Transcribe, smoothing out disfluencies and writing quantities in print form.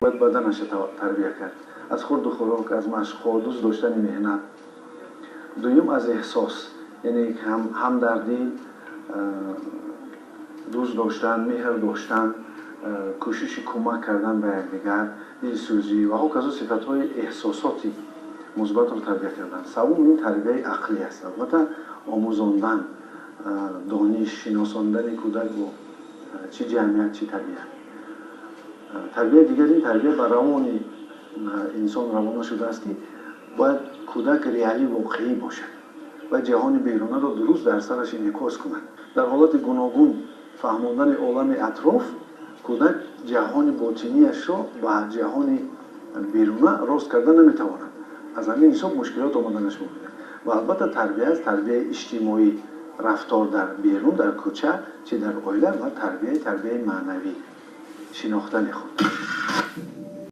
Бояд баданаша тарбия кард аз хурду хӯрок, аз машқҳо, дӯст доштани меҳнат. Дуюм, аз эҳсос, яъне ҳамдардӣ, дӯст доштан, меҳр доштан, кӯшиши кӯмак кардан ба якдигар, дилсӯзӣ ва ҳоказо, сифатҳои эҳсосоти мусбатро тарбия кардан. Саввум, ин тарбияи ақлӣ аст. Албатта, омӯзондан, дониш, шиносондани кӯдак бо чӣ ҷамъият, чӣ табиат. Тарбияи дигар, ин тарбия ба равони инсон равона шудааст, ки бояд кӯдак реалӣ, воқеӣ бошад ва ҷаҳони берунаро дуруст дар сараш инъикос кунад. Дар ҳолати гуногун фаҳмондани олами атроф, кӯдак ҷаҳони ботинияшро ба ҷаҳони беруна рост карда наметавонад. Аз ҳамин ҳисоб мушкилот омаданаш мумкин аст. Ва албатта, тарбия аст, тарбияи иҷтимоӣ, рафтор дар берун, дар кӯча, чӣ дар оила, ва тарбияи маънавӣ, шинохтани худ.